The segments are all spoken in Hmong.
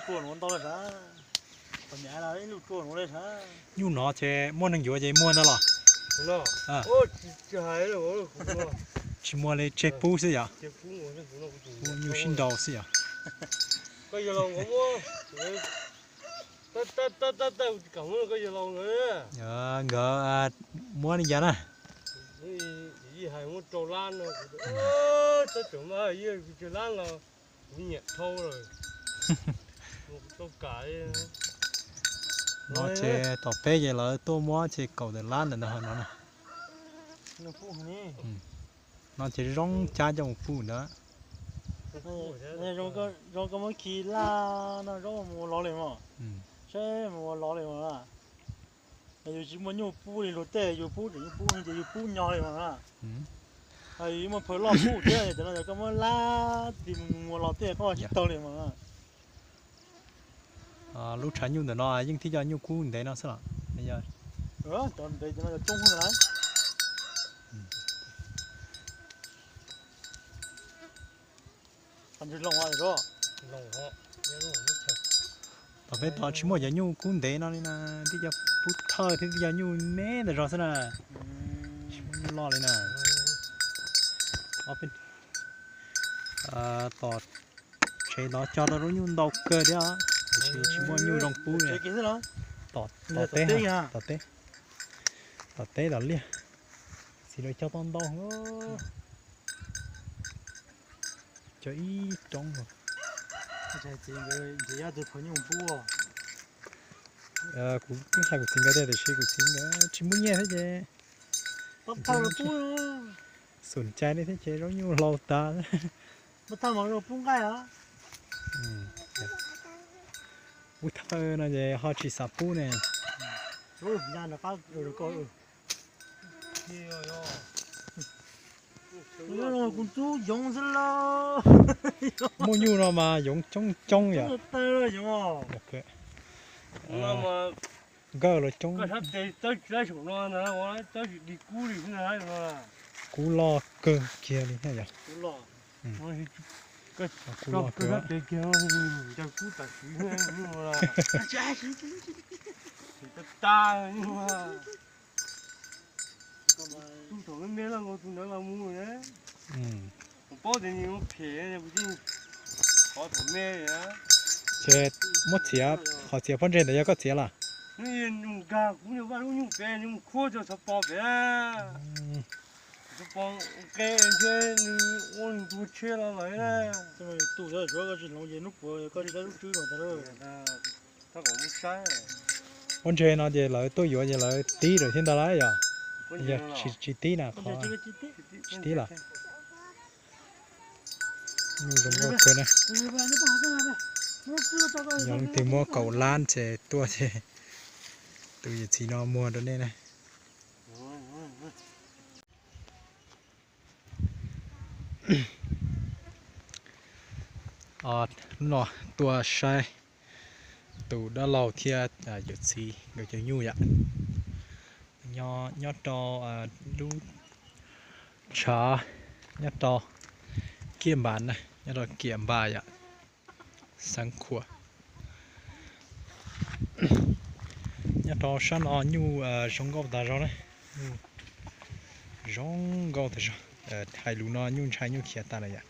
Tsua nuav ntau le sav. Qhov niam los ib lub tsua nuav le sav. Nyuj no ces muaj neeg yuav ces muag ntag los? Tsis muag li, tseg pub xwb yom? Pub nyuj sib nraus xwb yom? Nkawd muab li cas na? No ces tom peb ces lawv tuaj muab ces kaum tawm lab ntawm no na. No ces zoo cab coj mus pub ntawd. Zoo koj muab khi laj no zoo mus ua lov li mas. Saib mus ua lov li mas. Yus tsis muaj nyuj pub li luag tej, yus pub tseem nyuj pub ces yus pub nyo li mas. Yus muaj phaw loj pub thiab, cov no yog koj muab lab ti mus ua lov tej koj tsis tau li mas. Lub tshav nyuj ntawm no yeej tib co nyuj kub ntev no xwb los? Cov ntev cov no yog coob lawm. Tom peb tod tsis muaj cov nyuj kub ntev no li na, tib co pub thawj thiab tib co nyuj me ntawm zog xwb na. Tsis muaj nyuj loj li na. Tom tsev tod cog tau lub nyuj ntau kawg thiab, tiam sis tsis muaj nyuj zoo pub li. Tom teb, tom teb, tom teb tom liaj, txiv lawv cog tau ntau. Cog ib roob. Kuv twb hais kuv txiv nkawd tiag tiam sis kuv txiv nkawd tsis muaj nyiaj thiab ces xum cai li thiab ces zaub nyuj hlau tas. Pub thawj no ces ho tsis xav pub ne. Kuv tub yoov xwb lauj. Muaj nyuj no mas yoov coob coob yom. Nkawj los coob. Kub loj kawg kiag li thiab yom. Kub loj kawg. Thaum me me los nkaus tus ntawd los mus, kuv paub tias nws mus phem, kuv yeej thov thaum me. Ces muab txiav, qhov txiav pob ntseg ntawd yog koj txiav los? Nws nkag kuv vaj lub nyuj pem, nws mus khuab tso xov pos pem. Xov pos qe ntshe nws ua nws tus tsheb los lawm. Tus tsis hloov ces hnub puas koj tsis saib lub tswb los tas. Pob ntseg no ces lawv tuaj yuav ces lawv tib lawm thiab ntag lauj yom? Yog tsis tib na, qhov tsis tib los? Nyuj zoo nkauj kawg na. Yog leej twg muab kaum lab ces tuaj ces tus yawm txiv no muag rau nej na. Hnub no tuaj saib tus dab laug thiab yawm txiv nkawd cov nyuj yom. Nyob rau lub tshav, nyob rau Kiab Npas na, nyob rau Kiab Npas yom, xeev Khuam. Nyob rau sab no nyuj zoo nkauj tas zog na, nyuj zoo nkauj tas zog. Hais lus no nyuj ntshai nyuj khiav tas lawm yom.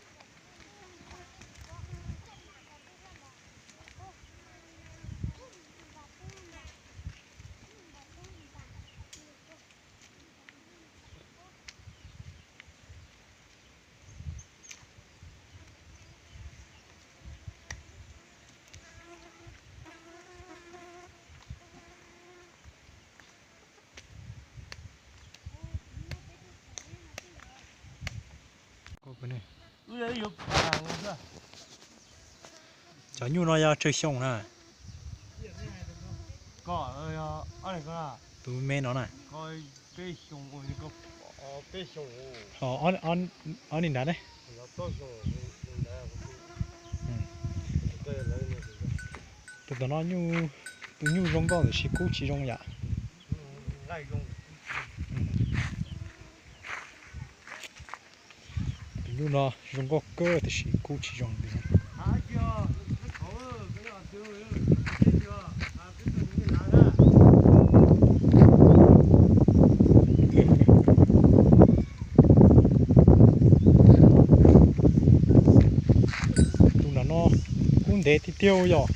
Cov nyuj no yog tsawg xyoo na? Tus me no na? Ho ob niag nrad ne? Tus tom no, tus nyuj zoo nkauj tiam sis kub tsis zoo yom. Tus nyuj no zoo nkauj kawg tiam sis kub tsis zoo li. Ntev tiag tiag yom.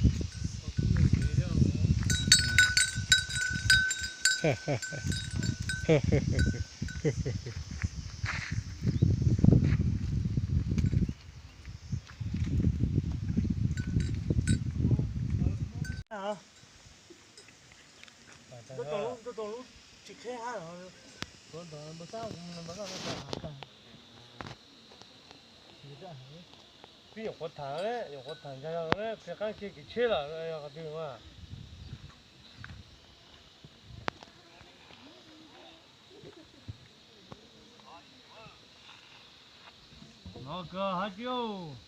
Pib nyuam qhuav tham, nyuam qhuav tham ntshai zog, peb qaab kiag kev tsheb lawm yog qhov twg mas. No kawg hab tsi.